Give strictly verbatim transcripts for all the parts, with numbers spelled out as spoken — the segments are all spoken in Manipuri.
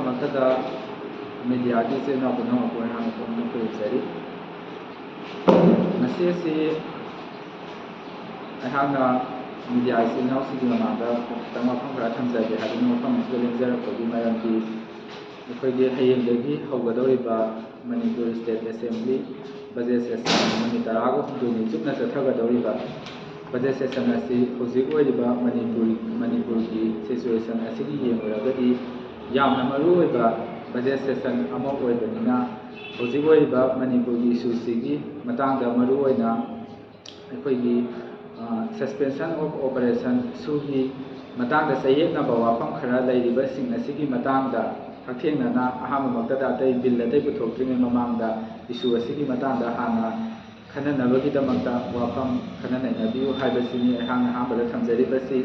ꯃꯊꯛꯇ ꯃꯦꯗꯤꯌꯥꯒꯤ ꯏꯆꯤꯜ ꯏꯅꯥꯎ ꯄꯨꯝꯅꯃꯛꯄꯨ ꯑꯩꯍꯥꯛꯅ ꯄꯨꯛꯅꯤꯡ ꯈꯨꯔꯨꯝꯖꯔꯤ꯫ ꯉꯁꯤ ꯑꯁꯤ ꯑꯩꯍꯥꯛꯅ ꯃꯦꯗꯤꯌꯥ ꯏꯆꯤꯜ ꯏꯅꯥꯎꯁꯤꯡꯒꯤ ꯃꯃꯥꯡꯗ ꯈꯤꯇꯪ ꯋꯥꯐꯝ ꯈꯔ ꯊꯝꯖꯒꯦ ꯍꯥꯏꯗꯨꯅ ꯃꯐꯝ ꯑꯁꯤꯗ ꯂꯦꯡꯖꯔꯛꯄꯒꯤ ꯃꯔꯝꯗꯤ, ꯑꯩꯈꯣꯏꯒꯤ ꯍꯌꯦꯡꯗꯒꯤ ꯍꯧꯒꯗꯧꯔꯤꯕ Manipur state assembly budget session ꯅꯨꯃꯤꯠ ꯇꯔꯥꯒ ꯍꯨꯝꯗꯣꯏꯅꯤ ꯆꯨꯞꯅ ꯆꯠꯊꯒꯗꯧꯔꯤꯕ ꯕꯖꯦꯠ ꯁꯦꯁꯟ ꯑꯁꯤ ꯍꯧꯖꯤꯛ ꯑꯣꯏꯔꯤꯕ ꯃꯅꯤꯄꯨꯔ, ꯃꯅꯤꯄꯨꯔꯒꯤ ꯁꯤꯆꯨꯋꯦꯁꯟ ꯑꯁꯤꯒꯤ ꯌꯦꯡꯂꯨꯔꯒꯗꯤ ꯌꯥꯝꯅ ꯃꯔꯨꯑꯣꯏꯕ ꯕꯖꯦꯠ ꯁꯦꯁꯟ ꯑꯃ ꯑꯣꯏꯕꯅꯤꯅ, ꯍꯧꯖꯤꯛ ꯑꯣꯏꯔꯤꯕ ꯃꯅꯤꯄꯨꯔꯒꯤ ꯏꯁꯨꯁꯤꯒꯤ ꯃꯇꯥꯡꯗ ꯃꯔꯨꯑꯣꯏꯅ ꯑꯩꯈꯣꯏꯒꯤ, ꯑ, suspension of operation, ꯁꯨꯒꯤ ꯃꯇꯥꯡꯗ ꯆꯌꯦꯠꯅꯕ ꯋꯥꯐꯝ ꯈꯔ ꯂꯩꯔꯤꯕꯁꯤꯡ ꯑꯁꯤꯒꯤ ꯃꯇꯥꯡꯗ ꯍꯛꯊꯦꯡꯅꯅ ꯑꯍꯥꯟꯕꯃꯛꯇꯗ ꯑꯇꯩ ꯕꯤꯜ ꯑꯇꯩ ꯄꯨꯊꯣꯛꯇ꯭ꯔꯤꯉꯩ ꯃꯃꯥꯡꯗ ꯏꯁꯨ ꯑꯁꯤꯒꯤ ꯃꯇꯥꯡꯗ ꯍꯥꯟꯅ ꯈꯟꯅꯅꯕꯒꯤꯗꯃꯛꯇ ꯋꯥꯐꯝ ꯈꯟꯅ ꯅꯩꯅꯕꯤꯌꯨ ꯍꯥꯏꯕꯁꯤꯅꯤ ꯑꯩꯍꯥꯛꯅ ꯑꯍꯥꯟꯕꯗ ꯊꯝꯖꯔꯤꯕꯁꯤ꯫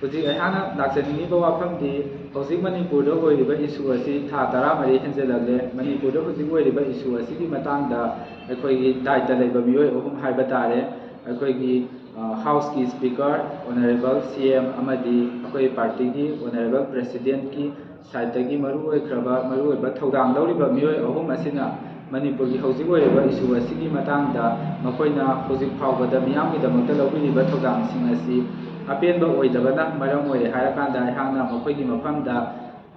ꯍꯧꯖꯤꯛ ꯑꯩꯍꯥꯛꯅ ꯂꯥꯛꯆꯅꯤꯡꯉꯤꯕ ꯋꯥꯐꯝꯗꯤ, ꯍꯧꯖꯤꯛ ꯃꯅꯤꯄꯨꯔꯗ ꯑꯣꯏꯔꯤꯕ ꯏꯁꯨ ꯑꯁꯤ ꯊꯥ ꯇꯔꯥꯃꯔꯤ ꯍꯦꯟꯖꯜꯂꯛꯂꯦ꯫ ꯃꯅꯤꯄꯨꯔꯗ ꯍꯧꯖꯤꯛ ꯑꯣꯏꯔꯤꯕ ꯏꯁꯨ ꯑꯁꯤꯒꯤ ꯃꯇꯥꯡꯗ ꯑꯩꯈꯣꯏꯒꯤ ꯗꯥꯏꯇ ꯂꯩꯕ ꯃꯤꯑꯣꯏ ꯑꯍꯨꯝ ꯍꯥꯏꯕ ꯇꯥꯔꯦ, ꯑꯩꯈꯣꯏꯒꯤ, ꯑ, ꯍꯥꯎꯁꯀꯤ ꯁ꯭ꯄꯤꯀꯔ, ꯑꯣꯅꯔꯦꯕꯜ ꯁꯤ ꯑꯦꯝ ꯑꯃꯗꯤ ꯑꯩꯈꯣꯏ ꯄꯥꯔꯇꯤꯒꯤ ꯑꯣꯅꯔꯦꯕꯜ ꯄ꯭ꯔꯦꯁꯤꯗꯦꯟꯠꯀꯤ ꯁꯥꯏꯠꯇꯒꯤ ꯃꯔꯨ ꯑꯣꯏꯈ꯭ꯔꯕ, ꯃꯔꯨꯑꯣꯏꯕ ꯊꯧꯗꯥꯡ ꯂꯧꯔꯤꯕ ꯃꯤꯑꯣꯏ ꯑꯍꯨꯝ ꯑꯁꯤꯅ ꯃꯅꯤꯄꯨꯔꯒꯤ ꯍꯧꯖꯤꯛ ꯑꯣꯏꯔꯤꯕ ꯏꯁꯨ ꯑꯁꯤꯒꯤ ꯃꯇꯥꯡꯗ ꯃꯈꯣꯏꯅ ꯍꯧꯖꯤꯛ ꯐꯥꯎꯕꯗ ꯃꯤꯌꯥꯝꯒꯤꯗꯃꯛꯇ ꯂꯧꯕꯤꯔꯤꯕ ꯊꯧꯗꯥꯡꯁꯤꯡ ꯑꯁꯤ ꯑꯄꯦꯟꯕ ꯑꯣꯏꯗꯕꯅ ꯃꯔꯝ ꯑꯣꯏꯔꯦ ꯍꯥꯏꯔꯀꯥꯟꯗ ꯑꯩꯍꯥꯛꯅ ꯃꯈꯣꯏꯒꯤ ꯃꯐꯝꯗ,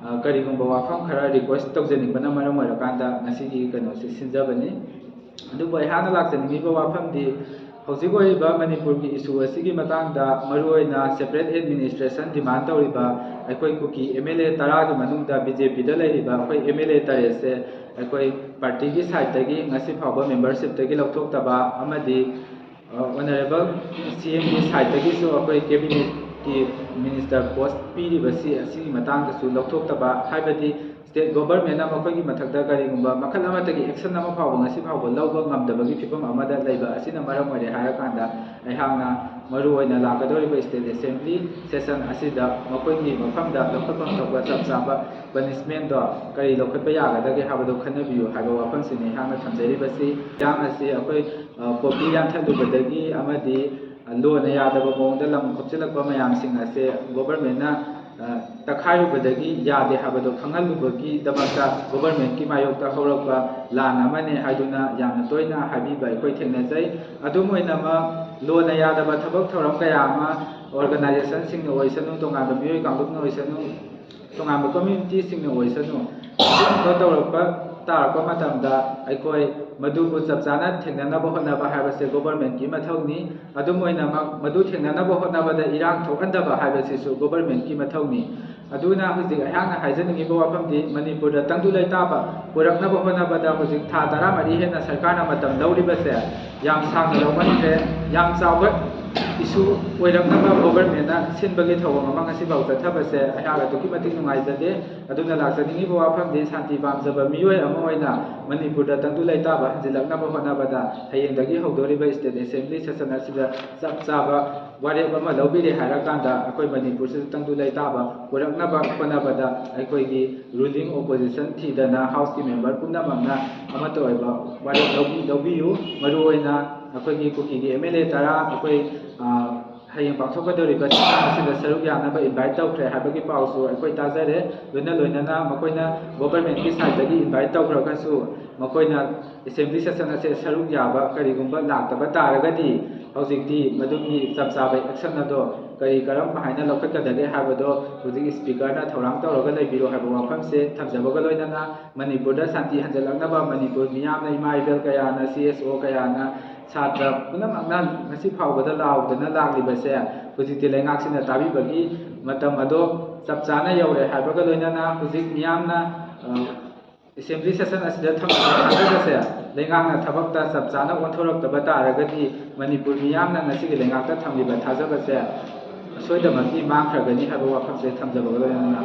ꯑ, ꯀꯔꯤꯒꯨꯝꯕ ꯋꯥꯐꯝ ꯈꯔ ꯔꯤꯀ꯭ꯋꯦꯁ ꯇꯧꯖꯅꯤꯡꯕꯅ ꯃꯔꯝ ꯑꯣꯏꯔꯀꯥꯟꯗ ꯉꯁꯤꯒꯤ ꯀꯩꯅꯣꯁꯤ ꯁꯤꯟꯖꯕꯅꯤ꯫ ꯑꯗꯨꯕꯨ ꯑꯩꯍꯥꯛꯅ ꯂꯥꯛꯆꯅꯤꯡꯉꯤꯕ ꯋꯥꯐꯝꯗꯤ, ꯍꯧꯖꯤꯛ ꯑꯣꯏꯔꯤꯕ ꯃꯅꯤꯄꯨꯔꯒꯤ ꯏꯁꯨ ꯑꯁꯤꯒꯤ ꯃꯇꯥꯡꯗ ꯃꯔꯨꯑꯣꯏꯅ ꯁꯦꯄꯔꯦꯠ ꯑꯦꯗꯃꯤꯅꯤꯁꯇ꯭ꯔꯦꯁꯟ ꯗꯤꯃꯥꯟ ꯇꯧꯔꯤꯕ ꯑꯩꯈꯣꯏ ꯀꯨꯀꯤ ꯑꯦꯝ ꯑꯦꯜ ꯑꯦ ꯇꯔꯥꯒꯤ ꯃꯅꯨꯡꯗ ꯕꯤ ꯖꯦ ꯄꯤꯗ ꯂꯩꯔꯤꯕ ꯑꯩꯈꯣꯏ ꯑꯦꯝ ꯑꯦꯜ ꯑꯦ ꯇꯔꯦꯠꯁꯦ ꯑꯩꯈꯣꯏ ꯄꯥꯔꯇꯤꯒꯤ ꯁꯥꯏꯠꯇꯒꯤ ꯉꯁꯤ ꯐꯥꯎꯕ ꯃꯦꯝꯕꯔꯁꯤꯞꯇꯒꯤ ꯂꯧꯊꯣꯛꯇꯕ ꯑꯃꯗꯤ, ꯑ, ꯑꯣꯅꯔꯦꯕꯜ ꯁꯤ ꯑꯦꯝꯒꯤ ꯁꯥꯏꯠꯇꯒꯤꯁꯨ ꯑꯩꯈꯣꯏ ꯀꯦꯕꯤꯅꯦꯠꯀꯤ ꯃꯤꯅꯤꯁꯇꯔ ꯄꯣꯁ ꯄꯤꯔꯤꯕꯁꯤ ꯑꯁꯤꯒꯤ ꯃꯇꯥꯡꯗꯁꯨ ꯂꯧꯊꯣꯛꯇꯕ, ꯍꯥꯏꯕꯗꯤ ꯁ꯭ꯇꯦꯠ ꯒꯣꯚꯔꯟꯃꯦꯟꯠꯅ ꯃꯈꯣꯏꯒꯤ ꯃꯊꯛꯇ ꯀꯔꯤꯒꯨꯝꯕ ꯃꯈꯜ ꯑꯃꯠꯇꯒꯤ ꯑꯦꯛꯁꯟ ꯑꯃ ꯐꯥꯎꯕ ꯉꯁꯤ ꯐꯥꯎꯕ ꯂꯧꯕ ꯉꯝꯗꯕꯒꯤ ꯐꯤꯕꯝ ꯑꯃꯗ ꯂꯩꯕ ꯑꯁꯤꯅ ꯃꯔꯝ ꯑꯣꯏꯔꯦ ꯍꯥꯏꯔꯀꯥꯟꯗ, ꯑꯩꯍꯥꯛꯅ ꯃꯔꯨꯑꯣꯏꯅ ꯂꯥꯛꯀꯗꯧꯔꯤꯕ ꯁ꯭ꯇꯦꯠ ꯑꯦꯁꯦꯝꯕ꯭ꯂꯤ ꯁꯦꯁꯟ ꯑꯁꯤꯗ ꯃꯈꯣꯏꯒꯤ ꯃꯐꯝꯗ ꯂꯧꯈꯠꯐꯝ ꯊꯣꯛꯄ ꯆꯞ ꯆꯥꯕ ꯄꯅꯤꯁꯃꯦꯟꯠꯇꯣ ꯀꯔꯤ ꯂꯧꯈꯠꯄ ꯌꯥꯒꯗꯒꯦ ꯍꯥꯏꯕꯗꯨ ꯈꯟꯅꯕꯤꯌꯨ ꯍꯥꯏꯕ ꯋꯥꯐꯝꯁꯤꯅꯤ ꯑꯩꯍꯥꯛꯅ ꯊꯝꯖꯔꯤꯕꯁꯤ꯫ ꯏꯔꯥꯡ ꯑꯁꯤ ꯑꯩꯈꯣꯏ, ꯑ, ꯄꯣꯄꯤ ꯌꯥꯟꯊꯠꯂꯨꯕꯗꯒꯤ ꯑꯃꯗꯤ, ꯑ, ꯂꯣꯅ ꯌꯥꯗꯕ ꯃꯑꯣꯡꯗ ꯂꯝ ꯈꯣꯞꯆꯤꯜꯂꯛꯄ ꯃꯌꯥꯝꯁꯤꯡ ꯑꯁꯦ ꯒꯣꯚꯔꯟꯃꯦꯟꯠꯅ, ꯑ, ꯇꯛꯈꯥꯏꯔꯨꯕꯗꯒꯤ ꯌꯥꯗꯦ ꯍꯥꯏꯕꯗꯣ ꯈꯪꯍꯜꯂꯨꯕꯒꯤꯗꯃꯛꯇ ꯒꯣꯚꯔꯟꯃꯦꯟꯠꯀꯤ ꯃꯥꯌꯣꯛꯇ ꯍꯧꯔꯛꯄ ꯂꯥꯟ ꯑꯃꯅꯤ ꯍꯥꯏꯗꯨꯅ ꯌꯥꯝꯅ ꯇꯣꯏꯅ ꯍꯥꯏꯕꯤꯕ ꯑꯩꯈꯣꯏ ꯊꯦꯡꯅꯖꯩ꯫ ꯑꯗꯨꯝ ꯑꯣꯏꯅꯃꯛ, ꯂꯣꯅ ꯌꯥꯗꯕ ꯊꯕꯛ ꯊꯧꯔꯝ ꯀꯌꯥ ꯑꯃ ꯑꯣꯔꯒꯅꯥꯏꯖꯦꯁꯟꯁꯤꯡꯅ ꯑꯣꯏꯁꯅꯨ, ꯇꯣꯉꯥꯟꯕ ꯃꯤꯑꯣꯏ ꯀꯥꯡꯂꯨꯞꯅ ꯑꯣꯏꯁꯅꯨ, ꯇꯣꯉꯥꯟꯕ ꯀꯝꯃ꯭ꯌꯨꯅꯤꯇꯤꯁꯤꯡꯅ ꯑꯣꯏꯁꯅꯨ, ꯑꯗꯨꯒꯨꯝꯕ ꯇꯧꯔꯛꯄ ꯇꯥꯔꯛꯄ ꯃꯇꯝꯗ ꯑꯩꯈꯣꯏ ꯃꯗꯨꯕꯨ ꯆꯞ ꯆꯥꯅ ꯊꯦꯡꯅꯅꯕ ꯍꯣꯠꯅꯕ ꯍꯥꯏꯕꯁꯦ ꯒꯣꯚꯔꯟꯃꯦꯟꯠꯀꯤ ꯃꯊꯧꯅꯤ꯫ ꯑꯗꯨꯝ ꯑꯣꯏꯅꯃꯛ, ꯃꯗꯨ ꯊꯦꯡꯅꯅꯕ ꯍꯣꯠꯅꯕꯗ ꯏꯔꯥꯡ ꯊꯣꯛꯍꯟꯗꯕ ꯍꯥꯏꯕꯁꯤꯁꯨ ꯒꯣꯚꯔꯟꯃꯦꯟꯠꯀꯤ ꯃꯊꯧꯅꯤ꯫ ꯑꯗꯨꯅ ꯍꯧꯖꯤꯛ ꯑꯩꯍꯥꯛꯅ ꯍꯥꯏꯖꯅꯤꯡꯉꯤꯕ ꯋꯥꯐꯝꯗꯤ, ꯃꯅꯤꯄꯨꯔꯗ ꯇꯪꯗꯨ ꯂꯩꯇꯥꯕ ꯄꯨꯔꯛꯅꯕ ꯍꯣꯠꯅꯕꯗ ꯍꯧꯖꯤꯛ ꯊꯥ ꯇꯔꯥꯃꯔꯤ ꯍꯦꯟꯅ ꯁꯔꯀꯥꯔꯅ ꯃꯇꯝ ꯂꯧꯔꯤꯕꯁꯦ ꯌꯥꯝ ꯁꯥꯡꯅ ꯂꯧꯃꯟꯈ꯭ꯔꯦ꯫ ꯌꯥꯝ ꯆꯥꯎꯕ ꯏꯁꯨ ꯑꯣꯏꯔꯛꯅꯕ ꯒꯣꯚꯔꯟꯃꯦꯟꯠꯅ ꯁꯤꯟꯕꯒꯤ ꯊꯧꯑꯣꯡ ꯑꯃ ꯉꯁꯤꯐꯥꯎ ꯆꯠꯊꯕꯁꯦ ꯑꯩꯍꯥꯛ ꯑꯗꯨꯛꯀꯤ ꯃꯇꯤꯛ ꯅꯨꯡꯉꯥꯏꯖꯗꯦ꯫ ꯑꯗꯨꯅ ꯂꯥꯛꯆꯅꯤꯡꯉꯤꯕ ꯋꯥꯐꯝꯗꯤ, ꯁꯥꯟꯇꯤ ꯄꯥꯝꯖꯕ ꯃꯤꯑꯣꯏ ꯑꯃ ꯑꯣꯏꯅ ꯃꯅꯤꯄꯨꯔꯗ ꯇꯪꯗꯨ ꯂꯩꯇꯥꯕ ꯍꯟꯖꯤꯜꯂꯛꯅꯕ ꯍꯣꯠꯅꯕꯗ ꯍꯌꯦꯡꯗꯒꯤ ꯍꯧꯗꯣꯔꯤꯕ ꯁ꯭ꯇꯦꯠ ꯑꯦꯁꯦꯝꯕ꯭ꯂꯤ ꯁꯦꯁꯟ ꯑꯁꯤꯗ ꯆꯞ ꯆꯥꯕ ꯋꯥꯔꯦꯞ ꯑꯃ ꯂꯧꯕꯤꯔꯦ ꯍꯥꯏꯔꯀꯥꯟꯗ ꯑꯩꯈꯣꯏ ꯃꯅꯤꯄꯨꯔꯁꯤꯗ ꯇꯪꯗꯨ ꯂꯩꯇꯥꯕ ꯄꯨꯔꯛꯅꯕ ꯍꯣꯠꯅꯕꯗ ꯑꯩꯈꯣꯏꯒꯤ ꯔꯨꯂꯤꯡ ꯑꯣꯄꯣꯖꯤꯁꯟ ꯊꯤꯗꯅ ꯍꯥꯎꯁꯀꯤ ꯃꯦꯝꯕꯔ ꯄꯨꯝꯅꯃꯛꯅ ꯑꯃꯠꯇ ꯑꯣꯏꯕ ꯋꯥꯔꯦꯞ ꯂꯧꯕꯤ-, ꯂꯧꯕꯤꯌꯨ꯫ ꯃꯔꯨꯑꯣꯏꯅ ꯑꯩꯈꯣꯏꯒꯤ ꯀꯨꯀꯤꯒꯤ ꯑꯦꯝ ꯑꯦꯜ ꯑꯦ ꯇꯔꯥ ꯑꯩꯈꯣꯏ, ꯑ, ꯍꯌꯦꯡ ꯄꯥꯡꯊꯣꯛꯀꯗꯧꯔꯤꯕ ꯁꯤꯖꯟ ꯑꯁꯤꯗ ꯁꯔꯨꯛ ꯌꯥꯅꯕ ꯏꯟꯚꯥꯏꯠ ꯇꯧꯈ꯭ꯔꯦ ꯍꯥꯏꯕꯒꯤ ꯄꯥꯎꯁꯨ ꯑꯩꯈꯣꯏ ꯇꯥꯖꯔꯦ꯫ ꯂꯣꯏꯅ ꯂꯣꯏꯅꯅ ꯃꯈꯣꯏꯅ ꯒꯣꯚꯔꯟꯃꯦꯟꯠꯀꯤ ꯁꯥꯏꯠꯇꯒꯤ ꯏꯟꯚꯥꯏꯠ ꯇꯧꯈ꯭ꯔꯒꯁꯨ ꯃꯈꯣꯏꯅ ꯑꯦꯁꯦꯝꯕ꯭ꯂꯤ ꯁꯦꯁꯟ ꯑꯁꯦ ꯁꯔꯨꯛ ꯌꯥꯕ ꯀꯔꯤꯒꯨꯝꯕ ꯂꯥꯛꯇꯕ ꯇꯥꯔꯒꯗꯤ ꯍꯧꯖꯤꯛꯇꯤ ꯃꯗꯨꯒꯤ ꯆꯞ ꯆꯥꯕ ꯑꯦꯛꯁꯟ ꯑꯗꯣ ꯀꯔꯤ ꯀꯔꯝ ꯍꯥꯏꯅ ꯂꯧꯈꯠꯀꯗꯒꯦ ꯍꯥꯏꯕꯗꯣ ꯍꯧꯖꯤꯛ ꯁ꯭ꯄꯤꯀꯔꯅ ꯊꯧꯔꯥꯡ ꯇꯧꯔꯒ ꯂꯩꯕꯤꯔꯣ ꯍꯥꯏꯕ ꯋꯥꯐꯝꯁꯦ ꯊꯝꯖꯕꯒ ꯂꯣꯏꯅꯅ ꯃꯅꯤꯄꯨꯔꯗ ꯁꯥꯟꯇꯤ ꯍꯟꯖꯤꯜꯂꯛꯅꯕ ꯃꯅꯤꯄꯨꯔ ꯃꯤꯌꯥꯝꯅ, ꯏꯃꯥ ꯏꯕꯦꯜ ꯀꯌꯥꯅ, ꯁꯤ ꯑꯦꯁ ꯑꯣ ꯀꯌꯥꯅ, ꯁꯥꯇ꯭ꯔ ꯄꯨꯝꯅꯃꯛꯅ ꯉꯁꯤ ꯐꯥꯎꯕꯗ ꯂꯥꯎꯗꯅ ꯂꯥꯛꯂꯤꯕꯁꯦ ꯍꯧꯖꯤꯛꯇꯤ ꯂꯩꯉꯥꯛꯁꯤꯅ ꯇꯥꯕꯤꯕꯒꯤ ꯃꯇꯝ ꯑꯗꯣ ꯆꯞ ꯆꯥꯅ ꯌꯧꯔꯦ ꯍꯥꯏꯕꯒ ꯂꯣꯏꯅꯅ ꯍꯧꯖꯤꯛ ꯃꯤꯌꯥꯝꯅ, ꯑ, ꯑꯦꯁꯦꯝꯕ꯭ꯂꯤ ꯁꯦꯁꯟ ꯑꯁꯤꯗ ꯊꯝꯂꯤꯕ ꯊꯥꯖꯕꯁꯦ ꯂꯩꯉꯥꯛꯅ ꯊꯕꯛꯇ ꯆꯞ ꯆꯥꯅ ꯑꯣꯟꯊꯣꯔꯛꯇꯕ ꯇꯥꯔꯒꯗꯤ ꯃꯅꯤꯄꯨꯔ ꯃꯤꯌꯥꯝꯅ ꯉꯁꯤꯒꯤ ꯂꯩꯉꯥꯛꯇ ꯊꯝꯂꯤꯕ ꯊꯥꯖꯕꯁꯦ ꯁꯣꯏꯗꯅꯃꯛꯀꯤ ꯃꯥꯡꯈ꯭ꯔꯒꯅꯤ ꯍꯥꯏꯕ ꯋꯥꯐꯝꯁꯦ ꯊꯝꯖꯕꯒ ꯂꯣꯏꯅꯅ